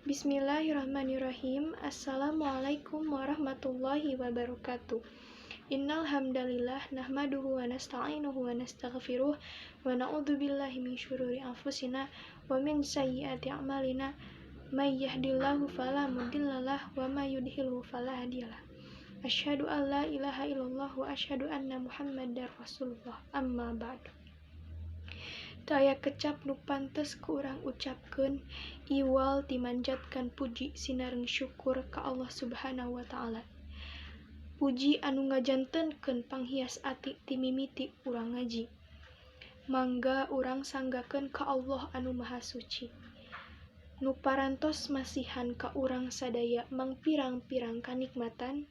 Bismillahirrahmanirrahim. Assalamualaikum warahmatullahi wabarakatuh. Innal hamdalillah nahmaduhu wa nasta'inuhu wa nastaghfiruh wa na'udzu billahi min syururi anfusina wa min sayyiati a'malina. May yahdihillahu fala mudhillalah wa may yudhlilhu fala hadiyalah. Asyhadu an la ilaha illallah wa asyhadu anna Muhammadar Rasulullah. Amma ba'du. Teu aya kecap nu pantes ku urang ucapkeun iwal ti manjatkeun puji sinareng syukur ka Allah Subhanahu wa Ta'ala. Puji anu ngajantenkeun panghias ati ti mimiti urang ngaji. Mangga urang sanggakeun ka Allah anu Maha Suci. Nu parantos masihan ka urang sadaya mangpirang-pirang kanikmatan,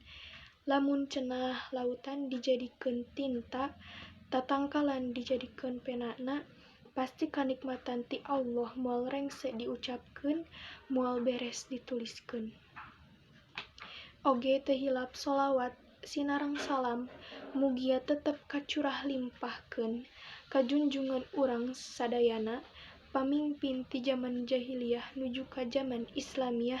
lamun cenah lautan dijadikeun tinta, tatangkalan dijadikeun penana, pasti kanikmatan ti Allah moal rengse diucapkeun, moal beres dituliskeun. Oge teu hilap sholawat sinareng salam mugia tetep kacurah limpahkeun ka junjungan urang sadayana, pamingpin ti jaman jahiliyah nuju ka jaman Islamiyah,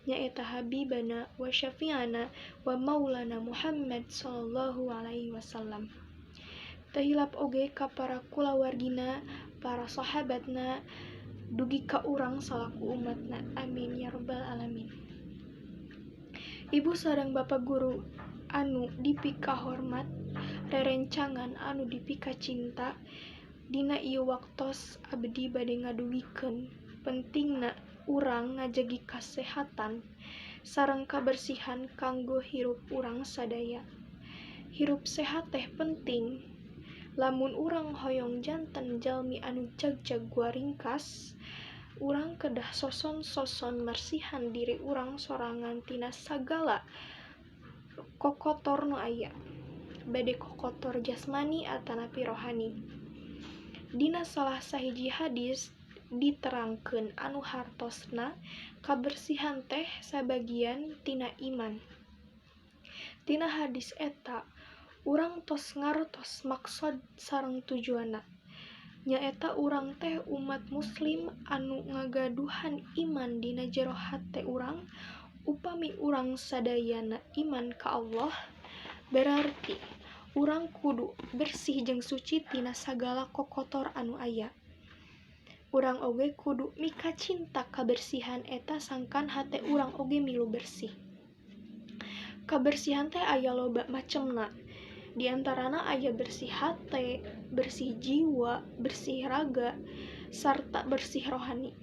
nyaeta habibana wa syafi'ana wa maulana Muhammad sallallahu alaihi wasallam. Teu hilap oge ka para kulawargina, para sahabatna, dugi ka urang salaku umatna. Amin ya rabbal alamin. Ibu sareng Bapak guru anu dipikahormat, rerencangan anu dipikacinta, dina ieu waktos abdi bade ngadugikeun pentingna urang ngajagi kasehatan sareng kabersihan kanggo hirup urang sadaya. Hirup sehat teh penting. Lamun urang hoyong janten jalmi anu jagjag waringkas, urang kedah soson-soson mersihan diri urang sorangan tina sagala kokotor nu aya, bade kokotor jasmani atanapi rohani. Dina salah sahiji hadis diterangkeun anu hartosna kabersihan teh sabagian tina iman. Tina hadis eta urang tos ngartos maksod sareng tujuanna, nyaeta urang teh umat muslim anu ngagaduhan iman dina jero hate urang. Upami urang sadayana iman ka Allah, berarti urang kudu bersih jeung suci tina sagala kokotor anu aya. Urang oge kudu mikacinta kabersihan eta sangkan hate urang oge milu bersih. Kabersihan teh aya loba macemna. Di antarana aya bersih hate, bersih jiwa, bersih raga, sarta bersih rohani.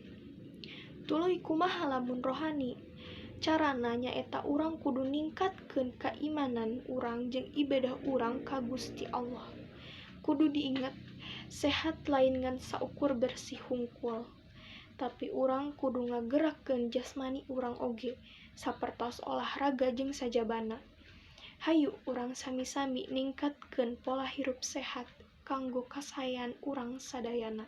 Tuluy kumaha lamun rohani? Carana nyaeta urang kudu ningkatkeun kaimanan urang jeung ibadah urang ka Gusti Allah. Kudu diinget, sehat lain ngan saukur bersih hungkul, tapi urang kudu ngagerakkeun jasmani urang oge, sapertos olahraga jeung sajabana. Hayu urang sami-sami ningkatkeun pola hirup sehat kanggo kasaean urang sadayana.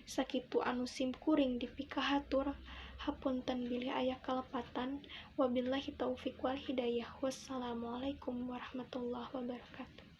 Sakitu anu simkuring dipikahatur, hapunten bilih aya kalepatan. Wabillahi taufik wal hidayah. Wassalamualaikum warahmatullahi wabarakatuh.